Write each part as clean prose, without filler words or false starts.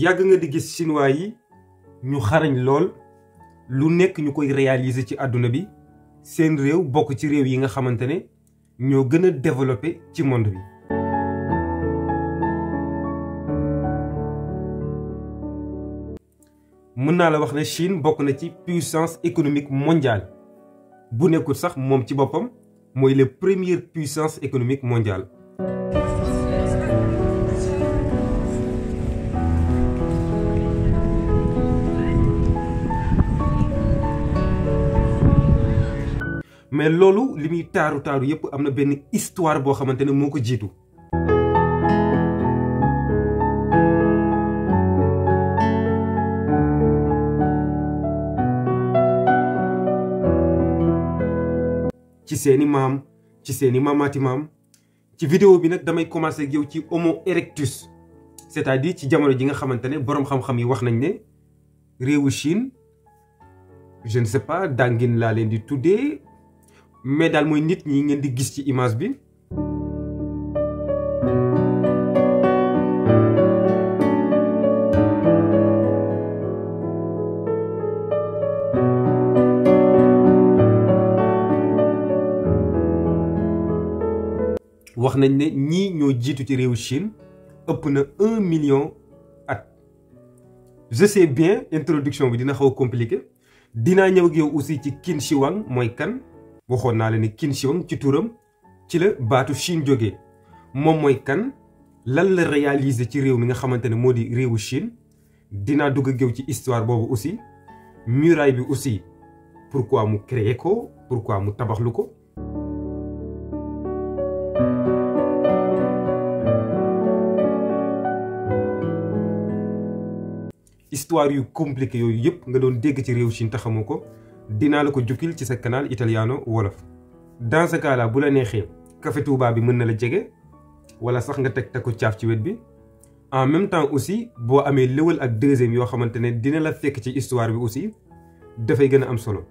yàgg nga di gis chinois yi ñu xarañ lool lu nekk ñu koy réaliser ci àdduna bi seen réew bokk ci réew yi nga xamante ne ñoo gën a développé ci monde bi. mën naa la wax ne Chine bokk na ci puissance économique mondiale bu nekkul sax moom ci boppam mooy la première puissance économique mondiale. mais loolu li muy taaru yépp am na benn histoire boo xamante ne moo ko jiitu. ci seeni maam ci seeni maamaati maam ci vidéo bi nag damay commencer ak yow ci Homo erectus c'est-à-dire ci jamono ji nga xamante ne boroom xam-xam yi wax nañ ne réewu Chine je ne sais pas dangin laa leen di tuddee mais daal mooy nit ñi ngeen di gis ci image bi. wax nañ ne ñii ñoo jiitu ci réewu Chine ëpp na 1 million at. je sais bien introduction bi dina xaw a compliqué dinaa ñëw ak yow aussi ci Qin Shi Huang mooy kan. waxoon naa la ne Qin Shi Huang ci turam ci la baatu Chine jógee moom mooy kan lan la réaliser ci réew mi nga xamante ne moo di réewu Chine dinaa dugg ak yow ci histoire boobu aussi muraille bi aussi pourquoi mu créer ko pourquoi mu tabaxlu ko. histoire yu compliqué yooyu yëpp nga doon dégg ci réewu Chine te xamoo ko. dinaa la ko jukkil ci sa canal Italiano Wolof. dans ce cas là bu la neexee Café Touba bi mën na la jege wala sax nga teg ko caaf ci wet bi en même temps aussi boo amee léwal ak deuxième yoo xamante ne dina la fekk ci histoire bi aussi dafay gën a am solo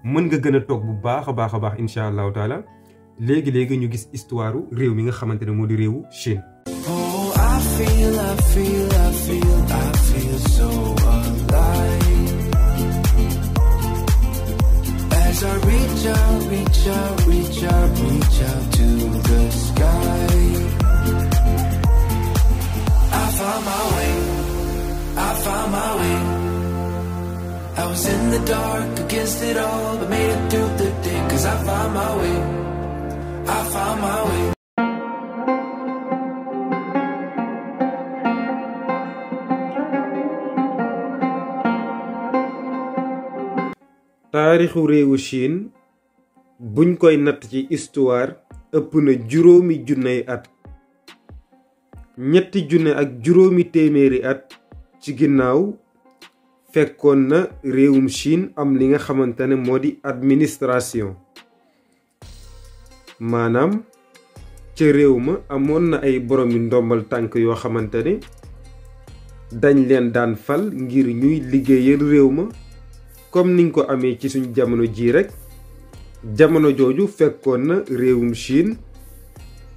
mën nga gën a toog bu baax a baax incha allahu taala léegi ñu gis histoire réew mi nga xamante ne moo di réewu Chine. I feel so alive as I reach out to the sky. I found my way. I was in the dark against it all, but made it through the day, 'cause I found my way. taarixu réewu Chine buñ koy natt ci histoire ëpp na juróomi junney at. ñetti junne ak juróomi téeméeri at ci ginnaaw fekkoon na réewum Chine am li nga xamante ne moo di administration maanaam ca réew ma amoon na ay boroomi ndombal tànk yoo xamante ne dañ leen daan fal ngir ñuy liggéeyal réew ma comme niñ ko amee ci suñ jamono ji rek. jamono jooju fekkoon na réewum Chine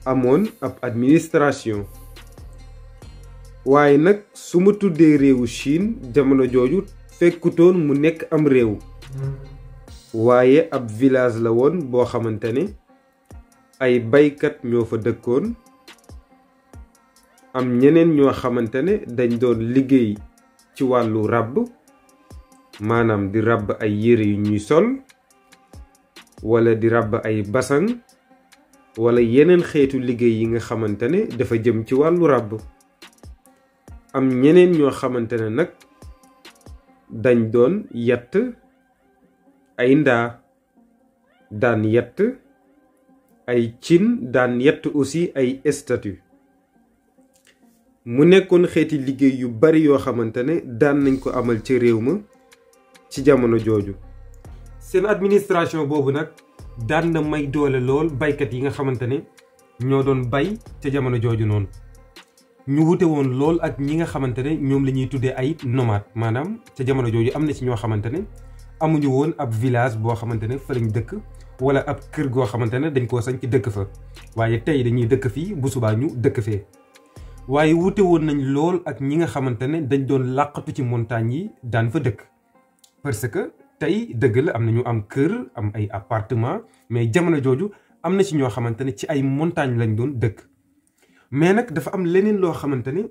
amoon ab administration waaye nag su ma tuddee réewu Chine jamono jooju fekkutoon mu nekk am réew waaye ab village la woon boo xamante ne ay baykat ñoo fa dëkkoon am ñeneen ñoo xamante ne dañ doon liggéey ci wàllu ràbb maanaam di ràbb ay yére yu ñuy sol wala di ràbb ay basang wala yeneen xeetu liggéey yi nga xamante ne dafa jëm ci wàllu ràbb am ñeneen ñoo xamante ne nag dañ doon yatt ay ndaa daan yatt ay cin daan yatt aussi ay statue mu nekkoon xeeti liggéey yu bari yoo xamante ne daan nañ ko amal ci réew ma ci jamono jooju. seen administration boobu nag daan na may doole lool baykat yi nga xamante ne ñoo doon bay ca jamono jooju noonu ñu wute woon lool ak ñi nga xamante ne ñoom la ñuy tuddee ay nomade maanaam ca jamono jooju am na ci ñoo xamante ne amuñu woon ab village boo xamante ne fa lañ dëkk wala ab kër goo xamante ne dañ koo sañ ci dëkk fa waaye tey dañuy dëkk fii bu subaa ñu dëkk fee waaye wute woon nañ lool ak ñi nga xamante ne dañ doon làqatu ci montagne yi daan fa dëkk parce que tey dëgg la am na ñu am kër am ay appartement mais jamono jooju am na ci ñoo xamante ne ci ay montagne lañ doon dëkk mais nag dafa am leneen loo xamante ne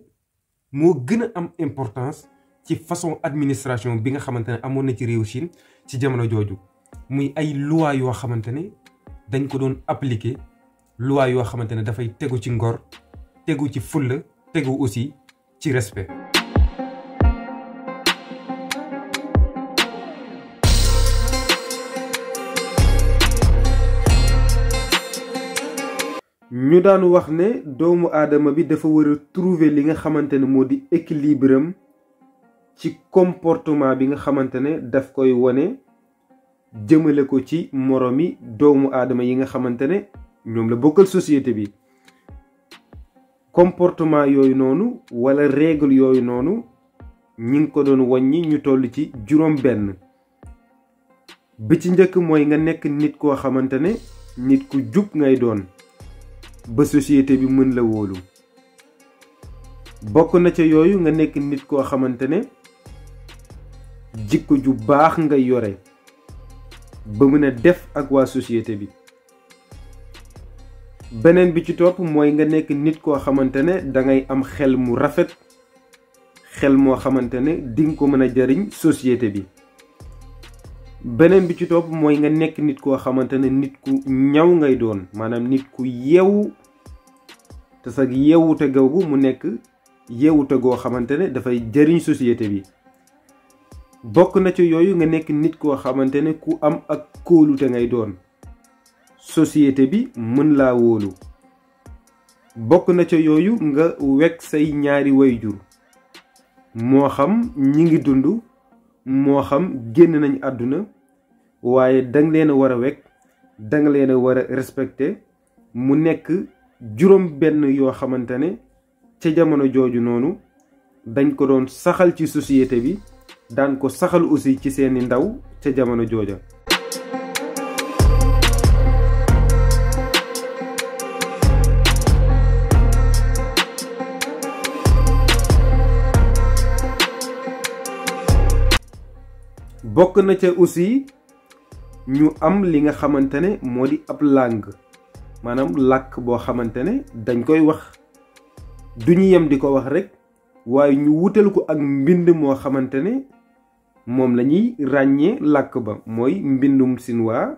moo gën a am importance ci façon administration bi nga xamante ne amoon na ci réew Chine ci jamono jooju muy ay loi yoo xamante ne dañ ko doon appliquer loi yoo xamante ne dafay tegu ci ngor tegu ci fulla tegu aussi ci respect. ñu daan wax ne doomu aadama bi dafa war a trouver li nga xamante ne moo di équilibre am ci comportement bi nga xamante ne daf koy wone jëmale ko ci moromi doomu aadama yi nga xamante ne ñoom la bokkal société bi. comportement yooyu noonu wala règle yooyu noonu ñi ngi ko doon wàññi ñu toll ci juróom-benn bi ci njëkk mooy nga nekk nit koo xamante ne nit ku jub ngay doon ba société bi mën la wóolu. bokk na ca yooyu nga nekk nit koo xamante ne jikko ju baax ngay yore ba mën a def ak waa société bi. beneen bi ci topp mooy nga nekk nit koo xamante ne dangay am xel mu rafet xel moo xamante ne dinga ko mën a jariñ société bi. beneen bi ci topp mooy nga nekk nit koo xamante ne nit ku ñaw ngay doon maanaam nit ku yeewu te sax yeewute googu mu nekk yeewute goo xamante ne dafay jariñ société bi. bokk na ci yooyu nga nekk nit koo xamante ne ku am ak kóolute ngay doon société bi mën laa wóolu. bokk na ca yooyu nga wekk say ñaari wayjur moo xam ñi ngi dund moo xam génn nañ àdduna waaye danga leen a war a wekk danga leen a war a respecté mu nekk juróom-benn yoo xamante ne ca jamono jooju noonu dañ ko doon saxal ci société bi daan ko saxal aussi ci seeni ndaw ca jamono jooja. bokk na ca aussi ñu am li nga xamante ne moo di ab langue maanaam làkk boo xamante ne dañ koy wax duñu yem di ko wax rekk waaye ñu wutal ko ak mbind moo xamante ne moom la ñuy ràññee làkk ba mooy mbindum chinois.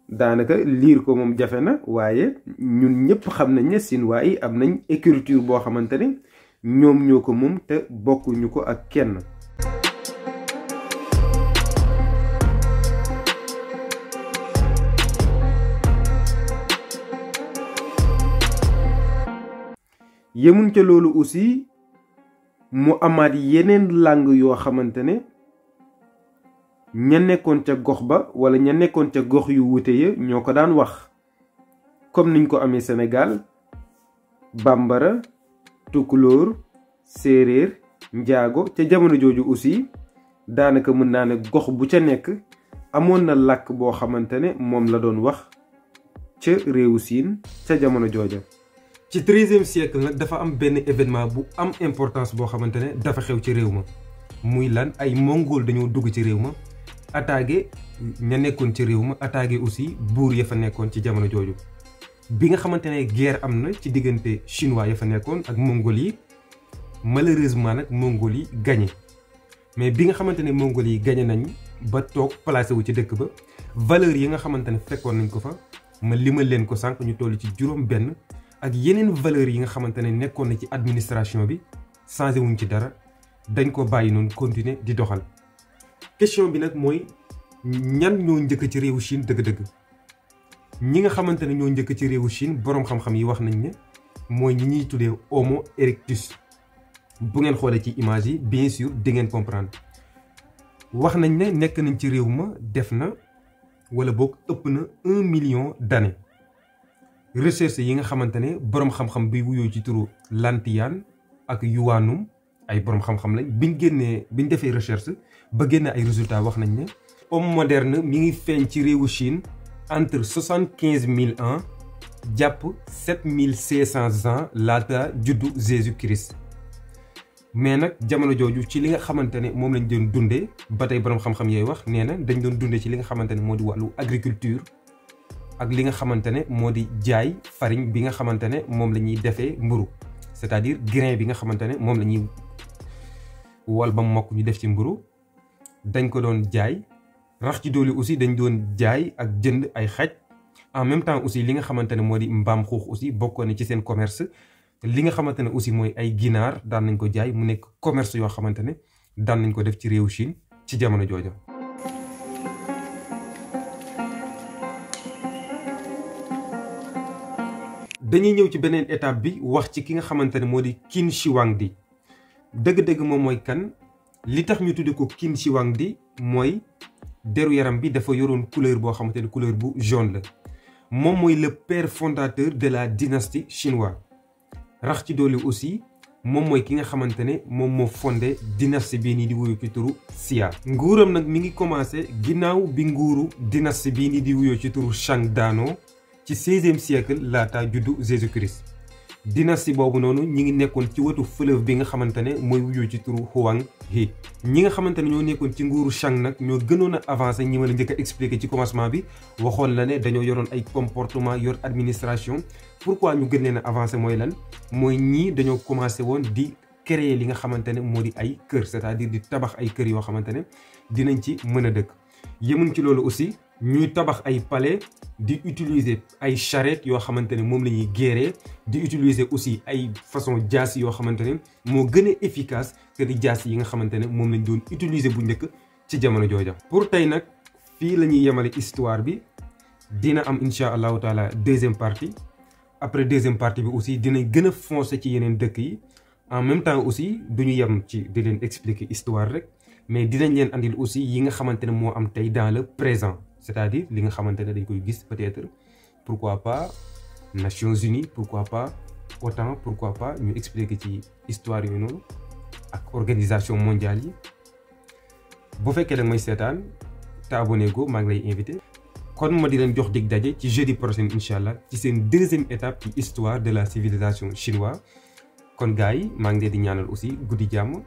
daanaka liir ko moom jafe na waaye ñun ñëpp xam nañ ne chinois yi am nañ écriture boo xamante ne ñoom ñoo ko moom te bokkuñu ko ak kenn. yemuñ ca loolu aussi mu amaat yeneen langue yoo xamante ne ña nekkoon ca gox ba wala ña nekkoon ca gox yu wuute ya ñoo ko daan wax comme niñ ko amee Sénégal bambara tukulóor séeréer njaago ca jamono jooju aussi daanaka mën naa ne gox bu ca nekk amoon na làkk boo xamante ne moom la doon wax ca réewu Siin ca jamono jooja. ci 13e siècle nag dafa am benn événement bu am importance boo xamante ne dafa xew ci réew ma muy lan ay mongol dañoo dugg ci réew ma attaqué ña nekkoon ci réew ma attaqué aussi buur ya fa nekkoon ci jamono jooju. bi nga xamante ne guerre am na ci diggante chinois ya fa nekkoon ak mongol yi malheureusement nag mongol yi gagné mais bi nga xamante ne mongol yi gagné nañ ba toog placé wu ci dëkk ba valeur yi nga xamante ne fekkoon nañ ko fa ma limal leen ko sànq ñu toll ci juróom benn ak yeneen valeur yi nga xamante ne nekkoon na ci administration bi changé wuñ ci dara dañ ko bàyyi noonu continuer di doxal. question bi nag mooy ñan ñoo njëkk ci réewu Chine dëgg-dëgg ñi nga xamante ne ñoo njëkk ci réewu Chine boroom xam-xam yi wax nañ ne mooy ñi ñuy tuddee Homo erectus. bu ngeen xoolee ci image yi bien sûr di ngeen comprendre wax nañ ne nekk nañ ci réew ma def na wala boog ëpp na 1 million d'années. recherche yi nga xamante ne boroom xam-xam bi wuyoo ci turu Lantian ak Yuanum ay boroom xam-xam lañ biñ defee recherche ba génne ay résultats wax nañ ne homme moderne mi ngi feeñ ci réewu Chine entre 75 000 ans jàpp 7500 ans laata juddu Jésus-Christ. mais nag jamono jooju ci li nga xamante ne moom lañ doon dundee ba tey boroom xam-xam yooyu wax nee na dañ doon dundee ci li nga xamante ne moo di wàllu agriculture ak li nga xamante ne moo di jaay farine bi nga xamante ne moom la ñuy defee mburu c'est-à-dire grain bi nga xamante ne moom la ñuy wal ba mokk ñu def ci mburu dañ ko doon jaay rax ci dooli aussi dañ doon jaay ak jënd ay xaj en même temps aussi li nga xamante ne moo di mbaam xuux aussi bokkoon na ci seen commerce li nga xamante ne aussi mooy ay ginaar daan nañ ko jaay mu nekk commerce yoo xamante ne daan nañ ko def ci réewu Chine ci jamono jooja. dañuy ñëw ci beneen étape bi wax ci ki nga xamante ne moo di Qin Shi Huangdi dëgg-dëgg moom mooy kan li tax ñu tudde ko Qin Shi Huangdi mooy deru yaram bi dafa yoroon couleur boo xamante ne couleur bu jaune la moom mooy le père fondateur de la dynastie chinoise. rax ci doole aussi moom mooy ki nga xamante ne moom moo fondé dynastie bii nii di wuyoo ci turu Xia. nguuram nag mi ngi commencé ginnaaw bi nguuru dynastie bii nii di wuyoo ci turu Shang daanoo ci 16e siècle laata juddu Jésus-Christ. dynastie boobu noonu ñi ngi nekkoon ci wetu fleuve bi nga xamante ne mooy wuyoo ci turu Huang He. ñi nga xamante ne ñoo nekkoon ci nguuru Shang nag ñoo gënoon a avancé ñi ma la njëkk a expliqué ci commencement bi waxoon la ne dañoo yoroon ay comportement yor administration. pourquoi ñu gën leen a avancé mooy lan mooy ñii dañoo commencé woon di créer li nga xamante ne moo di ay kër c'est-à-dire di tabax ay kër yoo xamante ne dinañ ci mën a dëkk. yemuñ ci loolu aussi ñuy tabax ay palais di utiliser ay charrette yoo xamante ne moom la ñuy guerrer di utiliser aussi ay façon jaas yoo xamante ne moo gën a efficace que di jaas yi nga xamante ne moom lañ doon utiliser bu njëkk ci jamono jooja. pour tey nag fii la ñuy yemale histoire bi dina am incha allahu taala deuxième partie. après deuxième partie bi aussi dinañ gën a foncer ci yeneen dëkk yi en même temps aussi duñu yem ci di leen expliquer histoire rek mais dinañ leen andil aussi yi nga xamante ne moo am tey dans le présent c'est-à-dire li nga xamante ne dañ koy gis peut-être pourquoi pas Nations Unies pourquoi pas OTAN pourquoi pas ñu expliquer ci histoire yooyu noonu ak organisation mondiale yi. bu fekkee da nga may seetaan te abonné go maa ngi lay invité. kon ma di leen jox dig daje ci jeudi prochain incha allah ci seen deuxième étape ci histoire de la civilisation chinoise kon gars yi maa ngi leen di ñaanal aussi guddi jàmm.